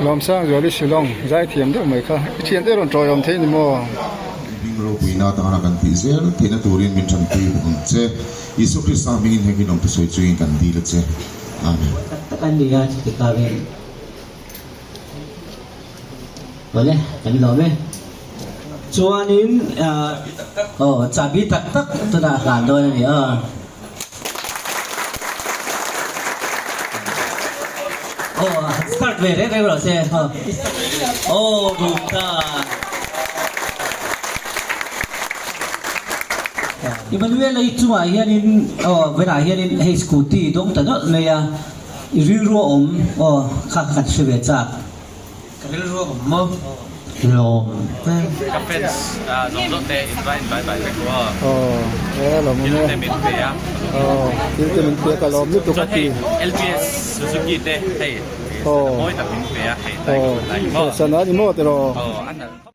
Lawmsangzuali Shillong zaithiam deuh mai kha i thiante rawn tawiawm thei ni maw? Hming ropuina atana kan tih zel theihna turin min tanpui bawk ang che. Isua Krista hmingin heng hi lawmthu sawi chungin kan dil a che. Amen. Tak tak an ni a chuti kar in. Awle kan lawm e. Chuanin aw chahbi tak tak tunah hlan dawn a ni a. Aw start ve reng reng rawh se. Aw dum ta. Emmanuel a i chungah hianin aw venah hianin hei scooty dawng ta nawlh mai a. I rilru a awm aw kha kan hre ve chak. Ka rilru a awm maw? Lawm. Ka fans zawng zawng te in va in vai vai vek aw. Aw lawm Thil te min pe a. Aw thil te min pe a ka lawm lutuk a ti. Chuan hei LPS Suzuki te hei mawi tak min pe a hei tlai ka lai maw. Aw sana ni maw tiraw. Aw a nalh khawp.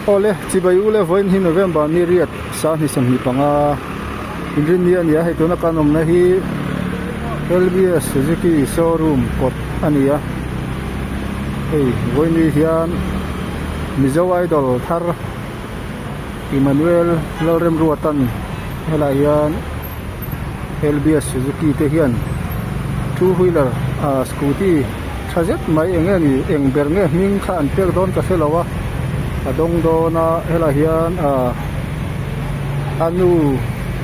Awle, chibai u le vawiin hi November ni riat sanghnih 25 inrinni a ni a, hei tuna kan awmna hi LBS Suzuki showroom kawt a ni a, hei vawiin ni hian Mizo Idol thar Emmanuel Lalremruatan helaiah hian LBS Suzuki te hian two wheeler ah scooty tha zet mai eng nge ni eng ber nge hming kha an pek dawn ka hrelo a a dawng dawn a helaiah hian ah a nu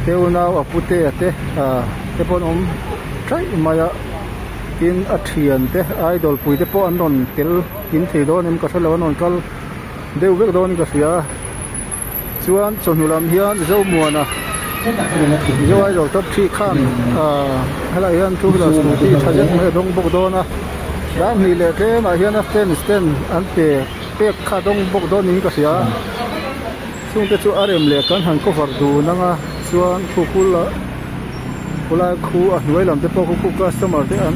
te unau a pute a te ah te pawh an awm taih mai a tin a thian te idol pui te pawh an rawn tel kim thei dawn em ka hrelo an rawn kal deuh vek dawn in ka hria. Chuan chawhnu lam hian Zomuana Mizo Idol top 3 khan ahh helaiah hian two wheeler scooty tha zet mai a dawng bawk dawn a dar hnih leh tlemah hian a fans ten an pe pek kha a dawng bawk dawn niin ka hria chungte chu a rem leh kan han cover dun ang a chuan khu kul ah khulai khu a hnuai lam te pawh khu khu customer te an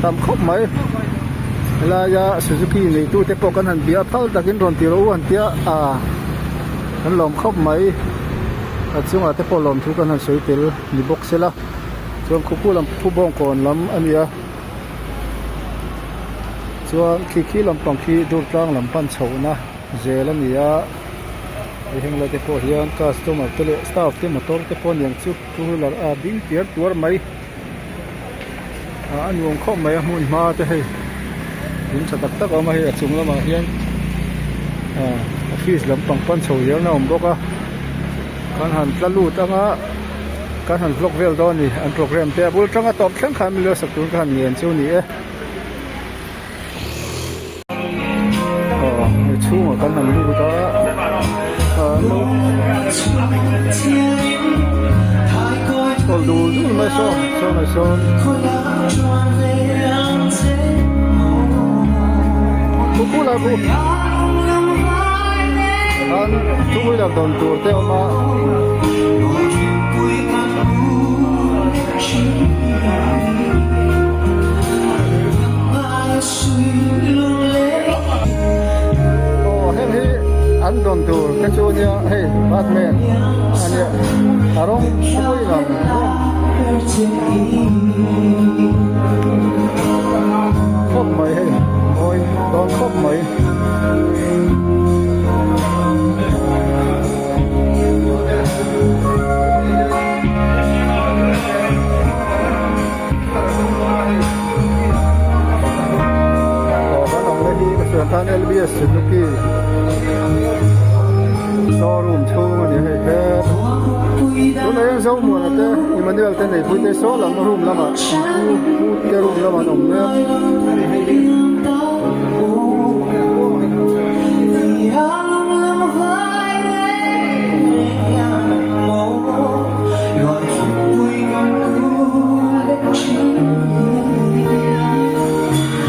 tam khawp mai helaia Suzuki neitu te pawh kan han bia phal takin rawn ti rawh u an tia ah an lawm khawp mai a chungah te pawh lawmthu kan han sawi tel ni bawk sela chuan khu khu lam khu bawngkawn lam a ni a chuan khi khi lampang khi durtlang lam pan chhohna zel a ni a hei heng lai te pawh hian customer te leh staff te motor te pawh aniang chu two wheeler a ding tiar tuar mai ah a nuam khawp mai a hmun hma te hei in tha tak tak a awm a hei a chung lamah hian ah office lampang pan chho zel na a awm bawk a kan han tla lut ang a kan han vlog vel dawn a ni an program te a bul tanga tawp thleng khan milo sak tur ka han ngen chu a ni e. Aw hei chhungah kan han lut a aw dul dul mai saw sawn ah sawn khu khu lai khu an two wheeler dawn tur te a awm a. Aw heng hi an dawn tur te chu nia hei batman a nia a rawng pui lang khawp mai hei mawi dawn khawp mai. Aw kan awmna hi ka hriat tan LBS Suzuki showroom chhung a ni hei he tunah hian Zomuana te Emmanuel te neipui te saw lam room lamah an pu pu te room lamah an awm mek.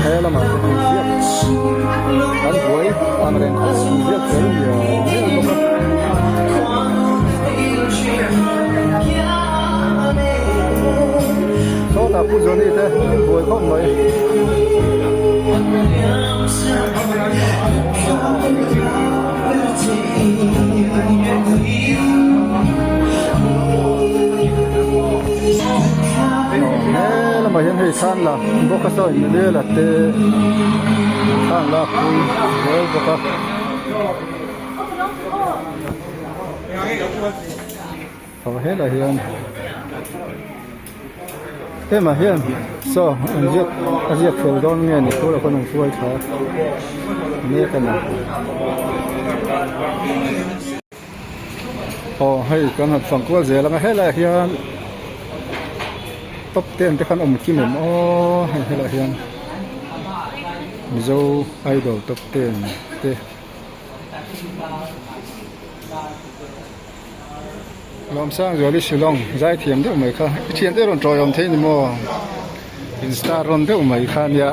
He lamah te hi ziak an buai ang reng khawp ziak fel mial mial bawk a. Sawtah Pu Johnny te an buai khawp mai. lamah hian hei thlan la bawk a saw Emmanuel-a te thlan lak pui zel bawk a. Aw helai hian hemah hian saw an ziak a ziak fel dawn nge ni phur ah khawn an hruai tha mek a ni. Aw hei kan han fang kual zel ang a helaiah hian top ten te khan awm kim em aw hei helaiah hian Mizo idol top ten te. Lawmsangzuali Shillong zai thiam deuh mai kha i thian te rawn tawiawm thei ni maw in star rawn deuh mai kha nia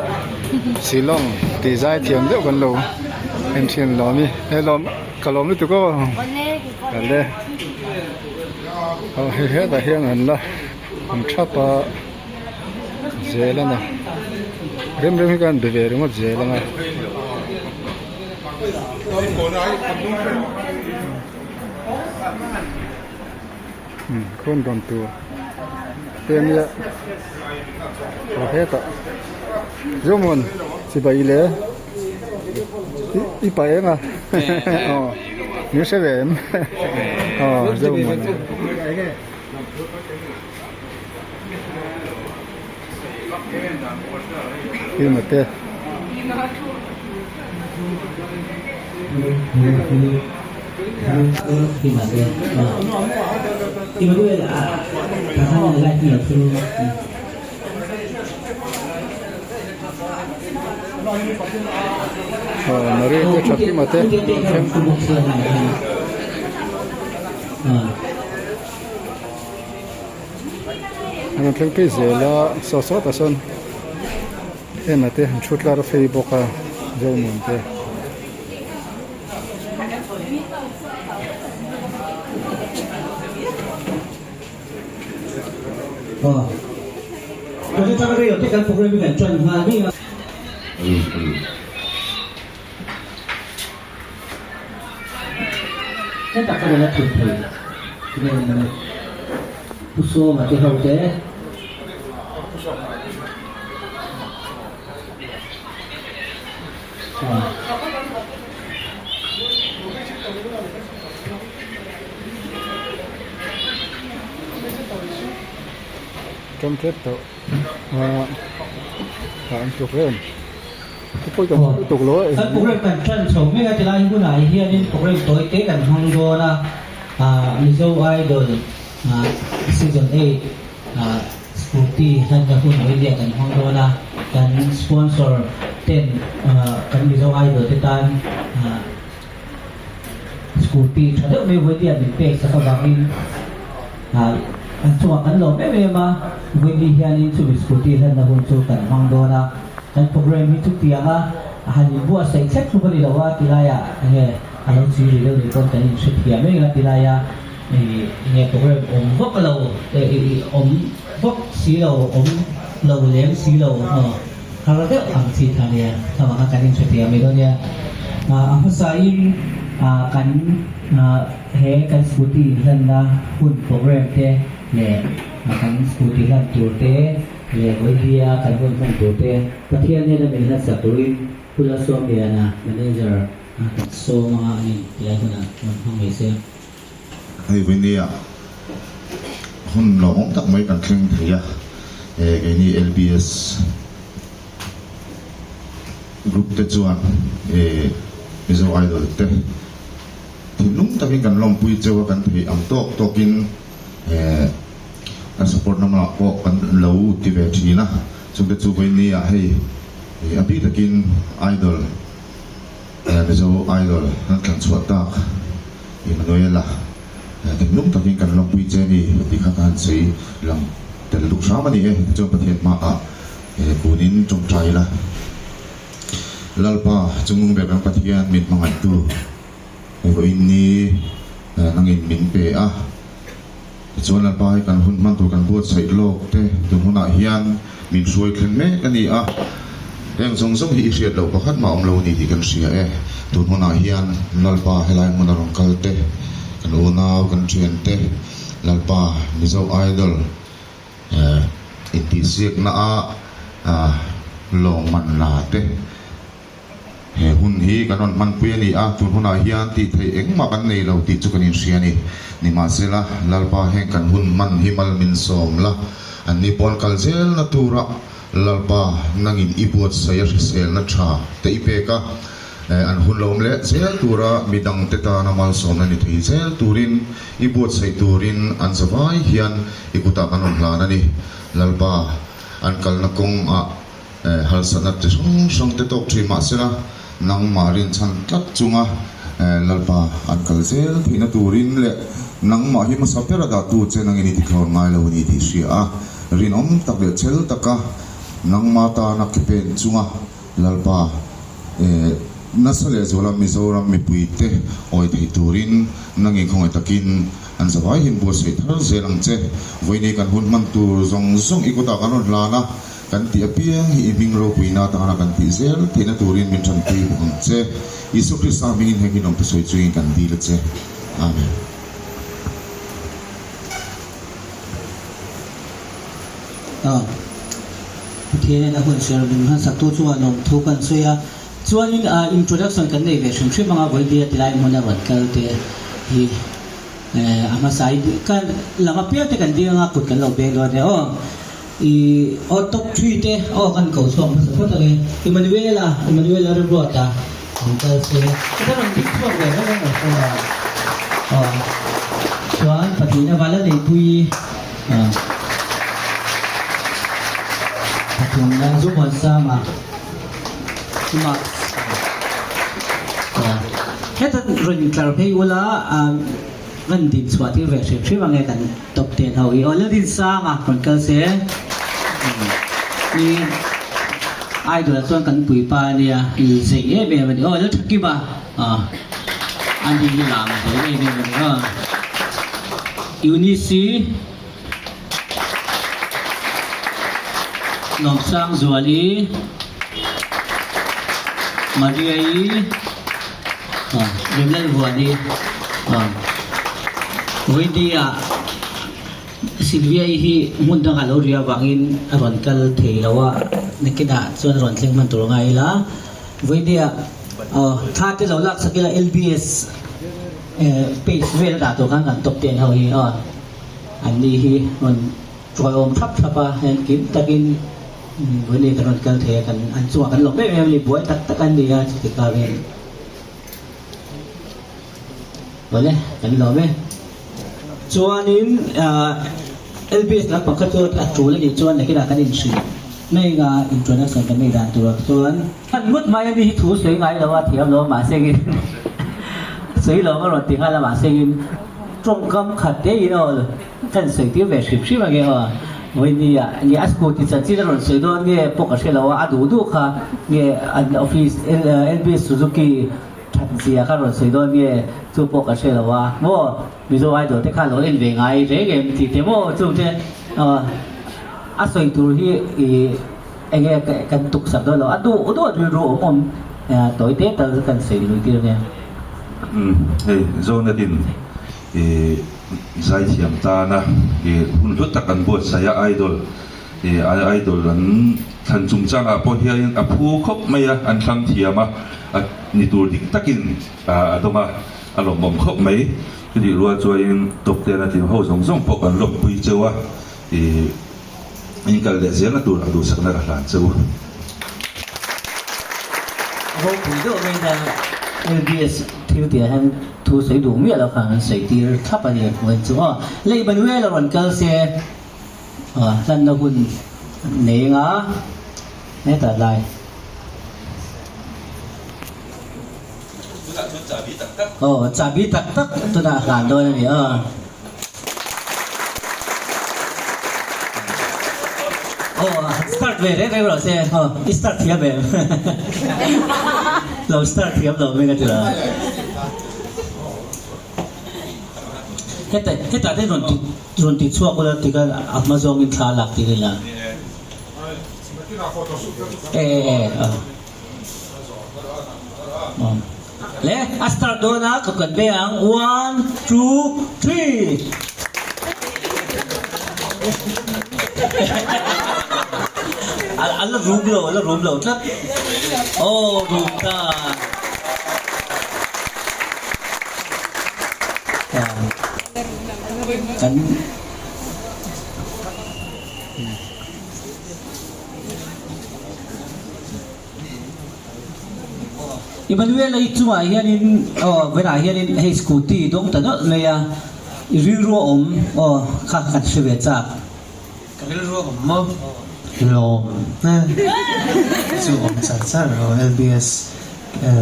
Shillong tih zai thiam deuh kan lo en thin lawm i he lawm ka lawm lutuk aw ale aw hei hetah hian an la awm thap a zel a ni rem rem hi ka han be ve ringawt zel ang a. Khawn rawn tur te ania aw hetah Zomuan chibai le i pa eng a aw min hre ve em aw Zomuan. Hlimate. Maria te tha Hlimate thleng. An rawn thleng phei zel a saw sawtah sawn hema te an thu tlar phei bawk a Zonuam te. Ṭawm tep tawh a an tluk em. Kan program kan tan chho mek a tilai hunah hianin program tawi te kan hmang dawn a, Mizo Idol Season 8 Scooty hlanna hun Oilia kan hmang dawn a, kan sponsor ten kan Mizo Idol te tan Scooty tha deuh mai Vawinia min pek sak avangin an chungah kan lawm em em a, Vawini hianin chumi Scooty hlanna hun chu kan hmang dawn a, kan program hi chutiang a han inbuatsaih thlek tluk a ni lo a tilaiah enge a lo chhui ri deuh ni pawn kan inhrethiam reng a tilaia enge program awm vak lo awm vak si lo awm lo lem si lo Har deuh ang chi kha nia, thlavang a kan inhrethiam mai dawn nia. A hmasain kan he kan scooty inhlanna hun program te leh kan scooty hlan tur te leh vawilia kan hun hman tur te Pathian hnena min hlansak turin Pu Lalsawmliana, Manager, kan sawm anga a ni tilai hunah rawn hmang mai se. Hei Vainia hun lawmawm tak mai kan thleng thei a, keini LBS group te chuan Mizo Idol te thinlung takin kan lawmpui cheu a, kan theih ang tawk tawkin kan support na hmunah pawh kan lo ti ve thin a, chungte chu Vainia hei a bik takin Idol Mizo Idol kan tlan chhuah tak Emmanuela thinlung takin kan lawmpui che ni tih kha ka han sawi lang tel duh hram a ni e. Tichuan Pathian hmaah kunin tawngtai ila. Lalpa chungnung ber kan Pathian min hmangaihtu vawiin ni nangin min pe a. Tichuan Lalpa hi kan hun hman tur kan buatsaih lawk te tun hunah hian min hruai thleng mek a ni a, heng zawng zawng hi i hriat loh pakhat mah awm lo ni tih kan hria e. Tun hunah hian Lalpa helai hmun a rawn kal te, kan unau, kan thian te, Lalpa Mizo Idol. Intihsiakna a lawng man la te he hun hi kan rawn hmanpui a ni a, tun hunah hian tih theih engmah kan nei lo tih chu kan inhria a ni. Nimahsela, Lalpa heng kan hun hman hi mal min sawm la, anni pawn kal zelna tura Lalpa nangin i buatsaih a hriselna tha te i pek a, an hun lo awm leh zel tura midangte tana malsawmna ni thei zel turin i buatsaih turin an zavai hian i kutah kan rawn hlan a ni. Lalpa, an kalna kawngah harsatna chi hrang hrang te tawk thin mahsela nangmah rinchhan tlat chunga Lalpa an kal zel theihna turin leh nangmah hi hmasa bera dahtu che nangin i tithlawn ngai lo a ni tih hria a, rinawm tak leh chel taka nangmah tana ke pen chunga Lalpa nasa lehzuala Mizoram mipuite awi thei turin nangin khawngaih takin an zavai hian buatsaih thar zel ang che. Vawiini kan hun hman tur zawng zawng i kutah kan rawn hlan a, kan tih apiang hi i hming ropuina atana kan tih zel theihna turin min tanpui bawk ang che. Isua Krista hmingin heng hi lawmte sawi chungin kan dil a che. Amen. A, Pathianin a hun ser min hmansaktu chuan lawmthu kan sawi a, chuanin a introduction kan nei ve hrim hrim anga vawiin tilai hmun a rawn kal te hi a hmasa in kan lam apiang te kan ding anga kut kan lo beng dawn nia aw. I aw top three te aw kan ko chhuak hmasa phawt ange Emmanuela Emmanuela Remruata an kal se ka rawn ding chhuak ve reng ang aw aw chuan pahnihna vala neipui Pathumna Zomuansanga Marks Heta rawn intlar phei ula rawn din chhuah tir ve hrim hrim ange kan top ten ho hi. Aw Laldinsanga rawn kal se i idol ah chuan kan puipa ania zei em em a ni. Aw Lalthakima ani hi lam a zei em em a ni aw. Eunice Lawmsangzuali Maria-i Remlalvuani Vawinia Sylvia-i hi hmun dangah lo ri avangin a rawn kal thei lo a, nakinah chuan rawn thleng hman tur a ngai ila. Vawinia thla te lo laksak ila LBS. Page vel a dah tur khan kan top ten ho hi aw an ni hi rawn tuaiawm thap thap a heng kim takin vawiin kan rawn kal thei a kan an chungah kan lawm em em a ni buai tak tak an ni a chuti karin awle kan lawm e chuanin ah LBS lampang kha chu a tul a nih chuan nakinah kan inhrilh mai anga introduction kan nei dan turah chuan. Hman ngawt mai a mi hi thu sawi ngai lo a thiam lo mahse in sawi lo a rawn ti nghal a mahse in tawngkam khat te in aw kan sawi tir ve hrim hrim ange aw vawiini ah nge a scooty chanchin a rawn sawi dawn nge pawh ka hre lo a a duh duh kha nge an office LB Suzuki that zia kha rawn sawi dawn nge chu pawh ka hre lo a maw Mizo Idol te kha lo en ve ngai reng em tih te maw chung te a sawi tur hi ih Enge kan tuksak dawn lo, a duh duh rilru awm awm tawi te tal kan sawi lui tir ania. Umm hei Zonetin i zaithiam tana i hun hlu tak an buatsaih a idol i idol an thlan chungchangah pawh hianin a phu khawp mai a an thlang thiam a a ni tur dik takin a dawng a a lawmawm khawp mai chutih rual chuanin top ten a tling ho zawng zawng pawh kan lawmpui cheu a i In kal leh zelna tur a duhsakna ka hlan che u. Ropui deuh mai na LBS thil tih ah hian thu sawi duh miah lo khan an sawi tir thlap a ni vawiin chu aw. Lei Manuel a rawn kal se aw hlanna hun nei anga hetah lai. Tunah chuan chahbi tak tak. Aw chahbi tak tak tunah hlan dawn a ni aw. Aw start ve reng reng rawh se aw i start thiam em lo start thiam lo mai ka ti lo heta hetah te rawn ti rawn ti chhuak ula ti khan a hma zawngin thla a lak tir ila e e e aw Le a start dawn a ka kan ve ang one two three. a la rum lo, a la rum lo tlat. Aw rum ta. Kan Emmanuel-a hi chungah hianin aw vawiinah hianin hei scooty dawng ta nawlh mai a, i rilru a awm aw kha kan hre ve chak. Ka rilru a awm maw? Lawm chu awm char char aw LBS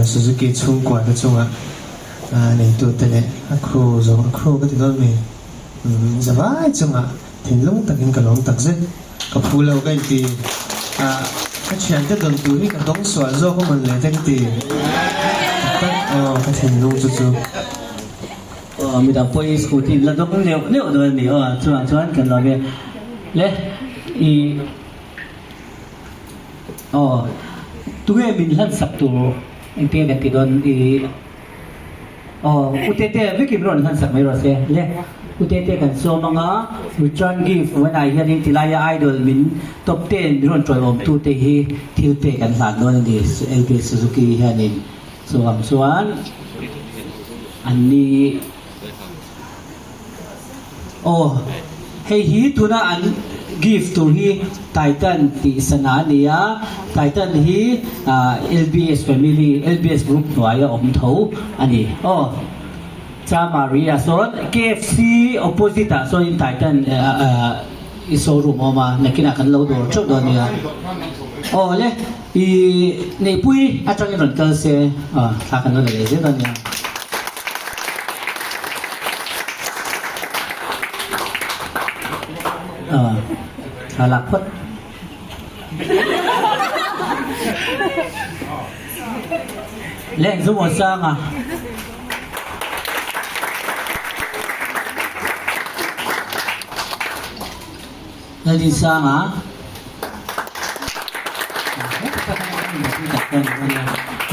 Suzuki chhungkua te chungah neitute leh a crew zawng a crew ka ti dawn mi zavai chungah thinlung takin ka lawm takzet. Ka phu lo ka inti a, ka thiante dawn tur hi ka dawng sual zawk a mawn le te ka ti tak tak aw ka thinlung chu chu. Aw midang pawh i scooty in la dawng neuh neuh dawn a ni aw chuvang chuan kan lawm e le i aw tunge min hlan sak tur engtin nge kan ti dawn i. Aw, U Tete, vekin rawn hlan sak mai rawh se. Le, U Tete kan sawm ang a, return gift vawiinah hianin tilaia idol min top ten min rawn tawiawmtu te hi thil pek an hlan dawn a ni, LB Suzuki hianin. Chuvang chuan anni. Aw, hei hi tuna an gift tur hi Titan tih sana a ni a, Titan hi LBS family, LBS group hnuaia awm tho a ni. Aw, Chamaria sawn KFC opposite ah sawnin Titan i showroom a awm a, nakinah kan lo dawr theuh dawn nia. Aw le, i Neihpui atangin rawn kal se, thla kan lo la leh zel dawn nia. Thla lak phawt. Le Zumaw Sanga. Laldinsanga.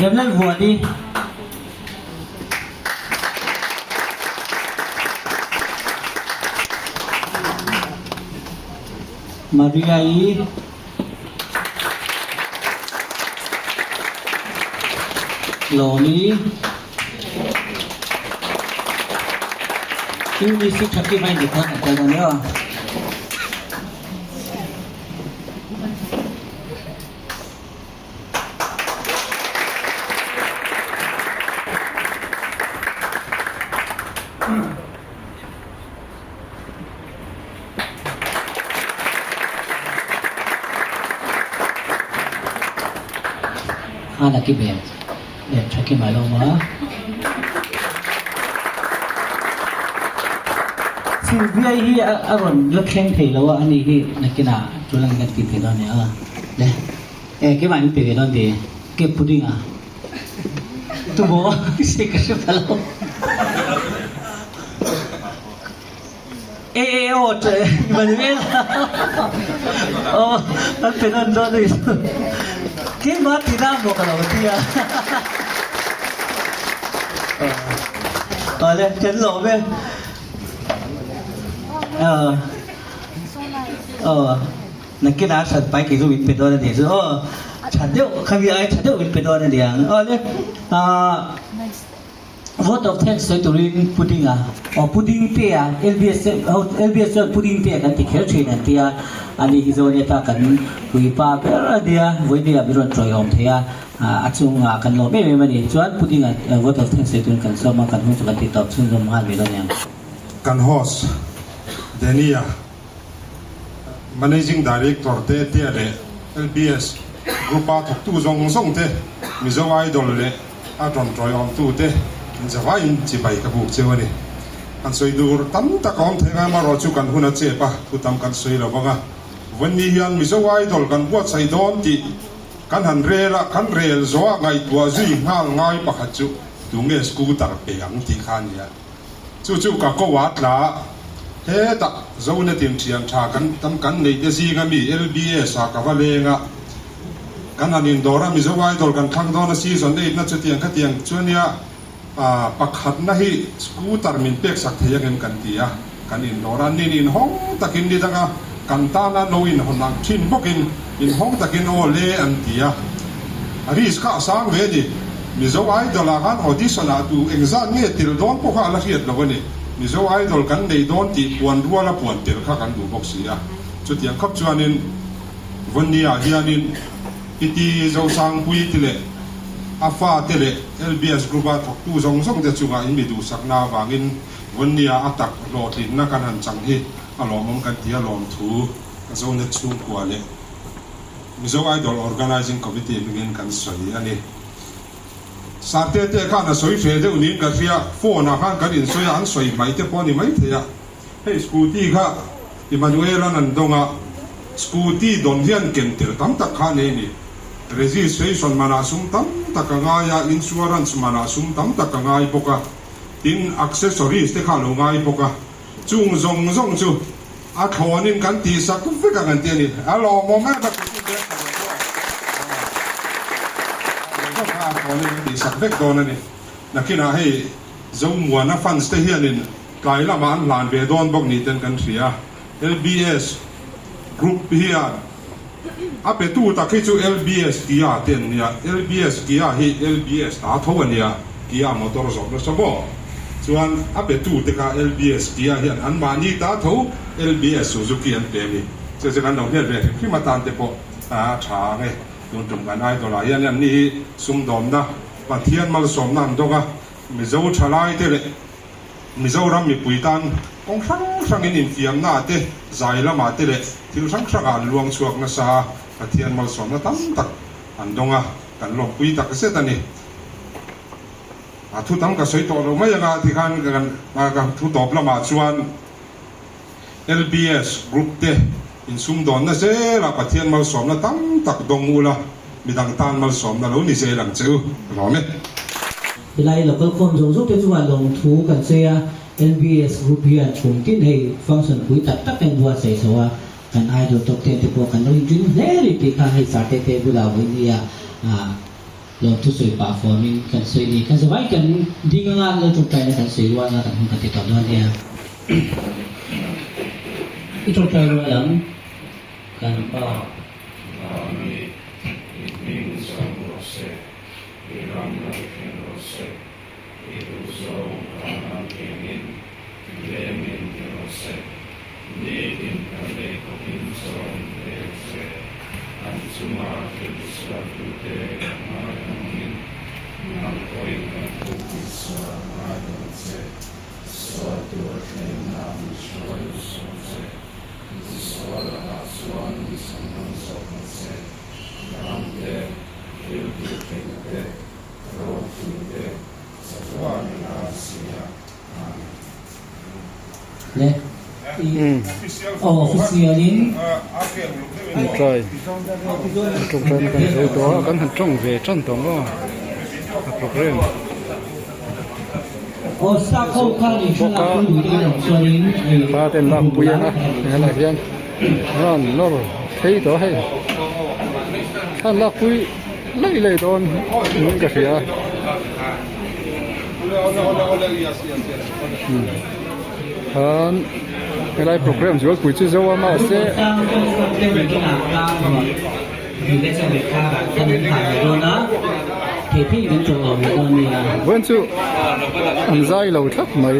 Remlalvuani. Maria-i. Lawmi. Eunice-i Thakima in dikna kan kal dawn nia. Hana ki bel leh tha ki mai lo maw? Sylvia hi a rawn la thleng thei lo a, ani hi nakinah tul ang kan ti thei dawn nia le. E keimah min pe ve dawn ti ke pudding a tumaw se ka hre pha lo e e aw Manuel aw kan pe dawn dawn a ni keimah ti na maw ka lo ti a awle kan lawm e aw. Nakinah hran pai kei chu min pe dawn a nih chu aw. Tha deuh khami ai tha deuh min pe dawn a ni ang. Aw le ah vote of thanks sawi turin pudding a aw pudding te a LBS ho LBS chuan pudding te kan ti kher thin an tia ani hi zawn ata kan puipa ber a nia vawinia min rawn tawiawm thei a a chungah kan lawm em em a ni chuan pudding a vote of thanks sawi turin kan sawm a kan hun chu kan ti tawp chhunzawm nghal mai dawn a ni ang. Kan host Dania Managing Director te tia leh LBS Group-a thawktu zawng zawng te, Mizo Idol leh a rawn tawiawmtu te inzavaiin chibai ka buk cheu a ni. Han sawi dur tam tak a awm thei ngai marawh chu kan hun a chep a, thu tam kan sawi lo vang a. Vawiinni hian Mizo Idol kan buatsaih dawn tih kan han rel a, kan rel zawh a ngaihtuah zui nghal ngai pakhat chu tunge scooter pe ang tih kha a ni a. Chu chu ka ko a tla hetah Zonetin thian tha kan tam kan nei te zinga mi LBS ah ka va leng a, kan han indawr a Mizo Idol kan thlang dawn a season eight na chutiang khatiang chu ania pakhatna hi scooter min pek sak thei angem kan ti a, kan indawr a, nin inhawng takin ni danga. Kan tana lo inhawn ang thin bawkin inhawng takin aw le an ti a. A risk kha a sang ve a ni. Mizo Idol ah khan audition ah tu engzat nge tel dawn pawh kha a la hriat lo a ni. Mizo Idol kan nei dawn tih puan rual a puan tel kha kan duh bawk si a. Chutiang khawp chuanin Vawnni ah hianin Iti Zosangpui ti leh a fa te leh LBS Group a thawktu zawng zawng te chungah in mi duhsakna avangin Vawnni ah a tak hlawhtlinna kan han chang hi A lawmawm kan ti a lawmthu ka Zonet chhungkua leh Mizo Idol Organising Committee hmingin kan sawi a ni. Sarte te khan a sawi hreh deuh niin ka hria, phone ah khan kan insawi a, an sawi hmaih te pawh a ni maithei a. Hei scooty kha Emmanuel-a'n an dawng a, scooty dawn hian ken tel tam tak kha nei a ni. Registration manah sum tam tak a ngai a, insurance manah sum tam tak a ngai bawk a, tin accessories te kha a lo ngai bawk a. Chung zawng zawng chu a thlawnin kan tihsak vek ang an ti a ni. A lawmawm em a kut bek ta lo pawh a kha a thlawnin kan tihsak vek dawn a ni. Nakinah hei Zomuana fans te hianin tlai lamah an hlan ve dawn bawk ni ten kan hria. LBS group hian a petu tak hi chu LBS Kia te an nia. LBS Kia hi LBS ta tho a nia, Kia motor zawrh nasa maw? Chuan a petu te kha LBS Kia hian anmahni ta tho LBS Suzuki an pe a ni. Chu chu kan lo hnial ve hrim hrim atan te pawh a tha ang e. Tun tum kan idol ah hian anni hi sumdawmna Pathian malsawmna an dawng a, Mizo thalai te leh Mizoram mipui tan kawng hrang hrangin infiamnaah te, zai lamah te leh thil hrang hrangah an luang chhuak nasa a, Pathian malsawmna tam tak an dawng a, kan lawmpui tak zet a ni. A thu tam ka sawi tawh lo mai anga tikhan ka thu tawp lamah chuan LBS Group te insumdawnna zela Pathian malsawmna tam tak dawng ula, midang tan malsawmna lo ni zel ang che u. Rawm e. Helai local khawm zawng zawng te chungah lawmthu kan sawi a, LBS Group hian kum tin hei function pui tak tak en buatsaih chho a, kan idol top ten te pawh kan lo intling hle a ni tih kha hei Sarte te bulah vawinia lawmthu sawi pah fawmin kan sawi a ni. Kan zavai kan ding anga lo tawngtaina kan sawi rual anga kan hun kan ti tawh dawn nia. I tawngtai rual ang kan pa. Amen. I hming zawng rawh se. I ram lo thleng rawh se, i duhzawng vana piangin lemin ti rawh se, nitin kan lei khawpin chawn pek che, an chunga thil sualtute kan ngai angin nang pawhin kan thil tihsual ngai lo che, sual tur thlenna min hruai suh che, misual lakah chuan mi chhandam zawk ang che, ramte. Le official in Tawngtai tawngtaina kan sawi tawh a kan han tawng ve tan tawh maw a program bawk a thla ten lakpui ang a helaiah hian. Ran nawr phei tawh hei thla lakpui laih laih dawn niin ka hria khan helai program zualpui chu zo a mahse vawiin chu an zai lo tlat mai.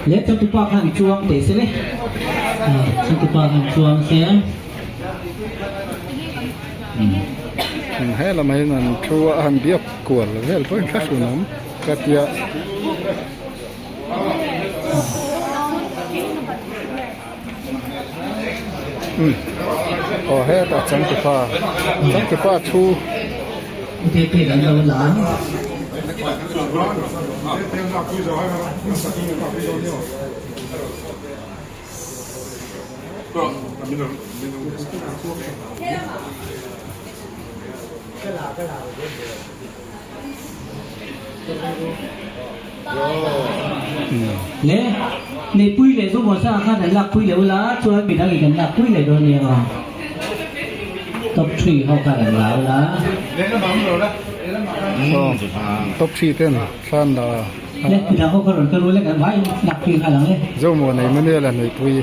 Le changtupa khan chuang teh se le changtupa khan chuang se he lamah hian an thu a han biak kual vel pawhin hla hrun awm ka tia aw hetah changtupa changtupa thu Le neihpui leh zawmawh sa khan an lakpui leh ula chuan midang in kan lakpui leh dawn nia aw top three ho khan an la ula. Aw top three ten thlan la. Le midang ho kha rawn kal ula kan vai lakpui nghal ang le. Zawmawh nei Manuel-a neihpui.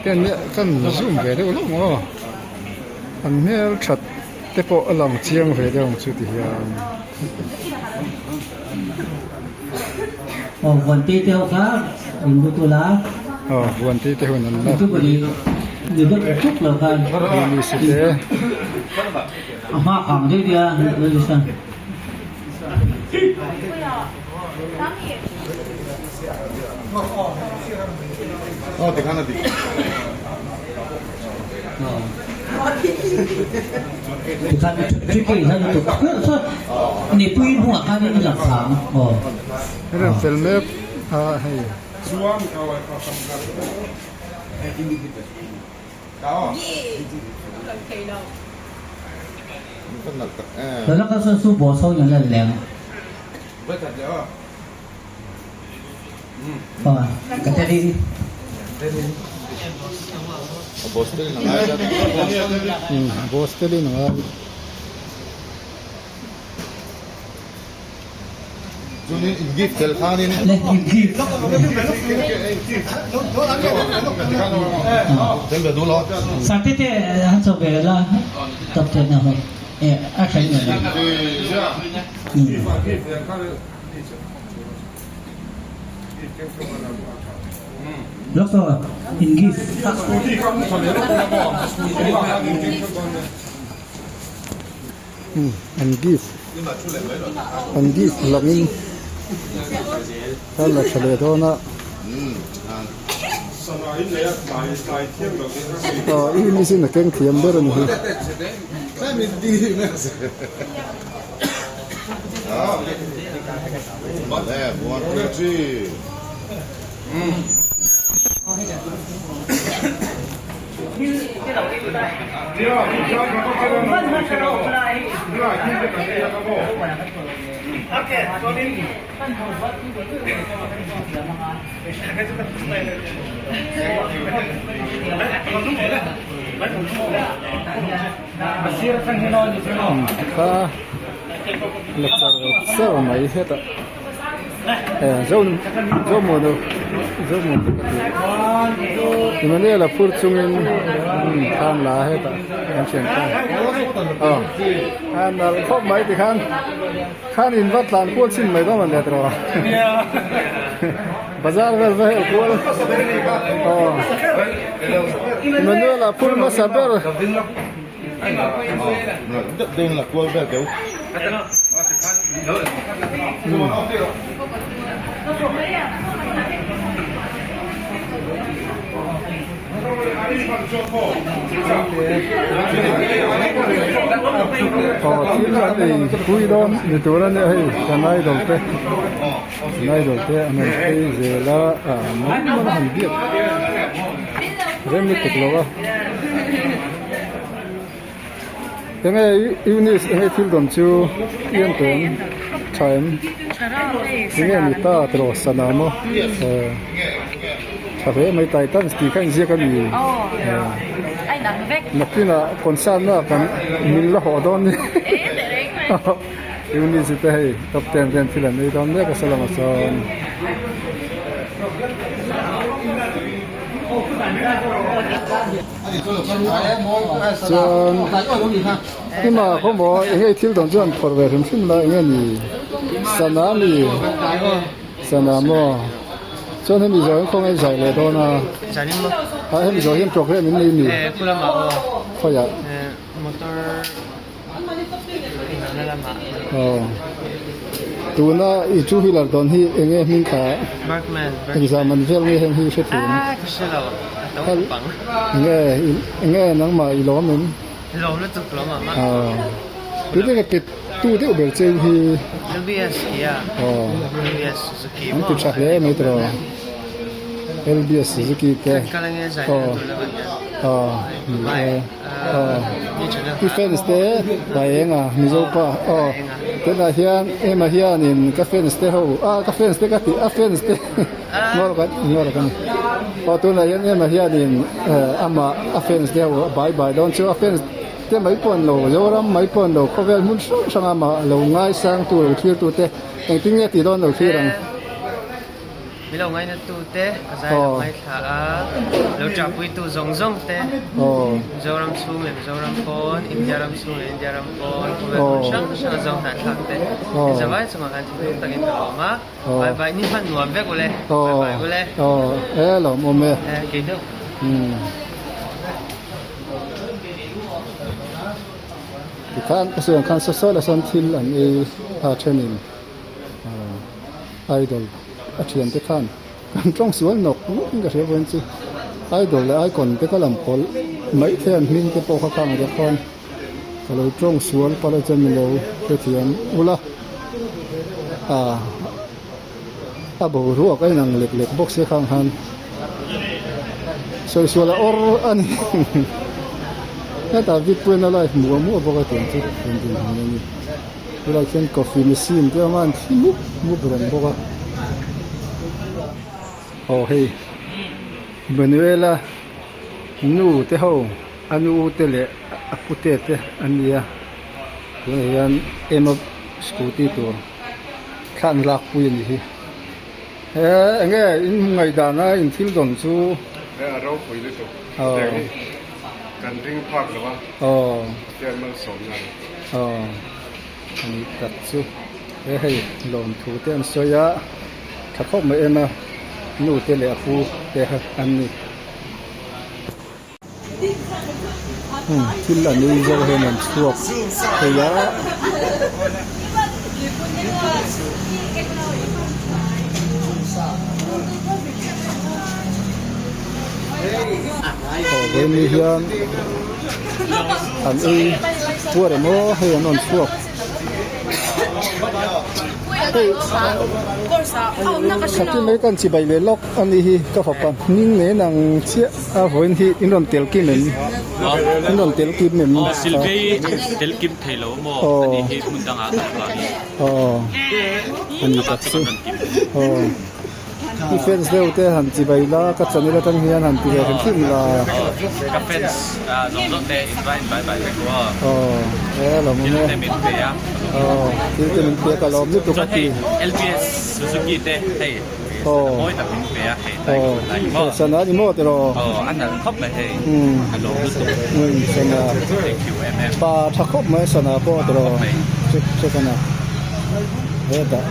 Ten kan zoom ve deuh hlauh maw an hmel that te pawh a lang chiang ve deuh ang chu ti hian. Aw Vuante te ho kha in lut ula. Aw Vuante te hun an la. Itu pawh ni deuh tuk lo khan. Ni si te. A hma kang deuh nia Lalisa. Tikhan tricky hian lutuk nipui hnungah khan in lang thang aw. Rem fel mek a hei. Laka chuan su bawh sawn an la leng. Boss telin a ngai. An gift an gift langin a la tha leh dawn a aw english in a keng thiam ber a ni hi. Kha la char char mai hetah eh zo zo maw zo maw te ka ti Emmanuel a phur chungin khan la hetah an thian khan aw a nalh khawp mai tikhan khan in va tlan kual chhin mai dawn a let rawh bazar vel va hel kual aw Emmanuel a phur hmasa ber. Aw thil an ei pui dawn ni tur a nia hei kan idol te kan idol te an rawn phei zel a ah man man a han biak rem lutuk lo a. Enge Eunice enge thil dawn chu i en tawh em tha em enge ni ta tiraw sana maw tha hle mai Titans tih kha inziak a ni nakinah concert na kan min la hawh dawn ni Eunice te hei top ten ten thil an ei dawn mek a salamah chuan. Chuan ima khaw maw eng nge thil dawn chu an phawrh ve hrim hrim la eng nge ni sana ami sana maw chuan hemi zawh hian khawnge zai leh dawn a a hemi zawh hian programme in nei mi khawiah aw tuna i two wheeler dawn hi eng nge hming kha engzah man vel nge heng hi i hre thei ang eng nge eng nge nangmah i lawm em aw tute ka pe tu deuh ber cheu hi aw an ti tha hle mai tawh L_B_S Suzuki te aw aw ni e. I fans te pa eng a mizo pa aw tunah hian ema hianin ka fans te ho ah ka fans te ka tih a fans te ngawr kan ngawr kan aw tunah hian ema hianin amah a fans te ho a bai bai dawn chu a fans te mai pawh an lo zoram mai pawh an lo khawvel hmun hrang hrang amah lo ngaisang tu lo thlir tu te engtin nge tih dawn lo thlir ang. Min lo ngainatu te, ka zai lo ngaithla a, lo ṭahpuitu zawng zawng te, Mizoram chhung leh Mizoram pawn, India ram chhung leh India ram pawn, khawvel hmun hrang hrang a zo hnahthlak te, in zavai chungah khan thinlung takin ka lawm a, bye bye, ni hman nuam vek ule, bye bye ule. E lawmawm e. E kei deuh. Tikhan ka sawi ang khan saw saw la sawn thil an ei a thenin. Idol a thian te khan kan tawng sual nawk nawk in ka hria vawiin chu idol leh icon te ka lam pawlh mai thei an hming te pawh kha khang te khan ka lo tawng sual palh a chuan min lo hrethiam ula ah a boruak a inang lek lek bawk sia khang khan sawi sual a awr a ni hetah vid pawhin a live muah muah bawk a tiang chu rawn din hmun a ni. Helai khian coffee machine te a awm a an thli mup mup reng bawk a aw hei Manuela nu te ho a nu te leh a pute te an ni a tunah hian ema scooty tur thla an lak pui a nih hi he eng nge in ngaihdan a in thil dawn chu a ropui lutuk kan ring phak lo a aw Pathian malsawmna a ni. Aw a ni tak chu he hei lawmthu te an sawi a tha khawp mai em a nu te leh a pu te kha an ni umm thil an ei zo hian an chhuak thei a. Aw vawiin hian an ei puar emaw hei an rawn chhuak hei thakhi mai kan chibai leh lawk a nih hi ka fapa hming nen ang chiah a vawiin hi in rawn tel kim em in rawn tel kim em aw silvei tel kim thei lo maw a nih hi hmun dangah kan vangin aw a ni tak chu aw. I fans deuh te han chi bai la ka channel atang hian han ti ve hrim hrim la. Ka fans zawng zawng te in va in bai bai vek aw. Aw e lawm awm e. Thil te min pe a. Aw thil te min pe a ka lawm lutuk a ti. Chuan hei LPS Suzuki te hei mawi tak min pe a hei tlai ka hun lai maw. Sana ni maw tiraw. Aw a nalh khawp mai hei ka lawm lutuk. Sana. Thank you em em. Pa tha khawp mai sana pawh tiraw. Chu sana. Hetah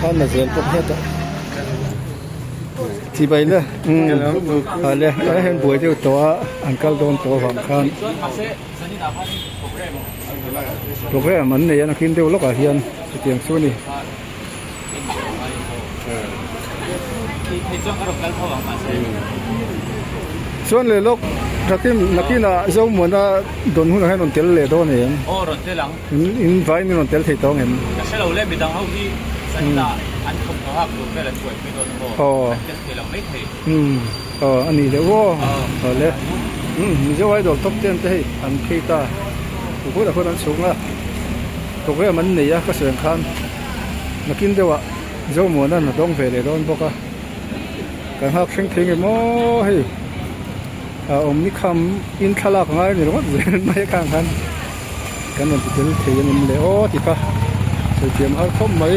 khan la zel bawk hetah chibai le umm ah le a hen buai deuh tawh a an kal dawn tawh avang khan program an nei a nakin deuh lawkah hian chutiang chu a ni. Chuan leh lawk nakin nakinah Zomuana dawn hunah hian rawn tel leh dawn em? In in vaiin in rawn tel thei tawh ang em? Ka hre lo le, midang ho hi zanina an thawmhnaw hak tur vel an buaipui dawn emaw an tel thei lo mai thei. Umm aw a nih leh aw aw le umm Mizo Idol top ten te hei an phei ta huhut a hun an chhung a program an nei a ka sawi ang khan nakin deuh ah Zomuana an la dawng ve leh dawn bawk a kan nghak thleng thei nge maw hei a awm ni kham in thlalak ngai a ni ringawt zel mai a khang khan. Kan rawn ti tel thei a ni le aw ti kha sawi thiam har khawp mai.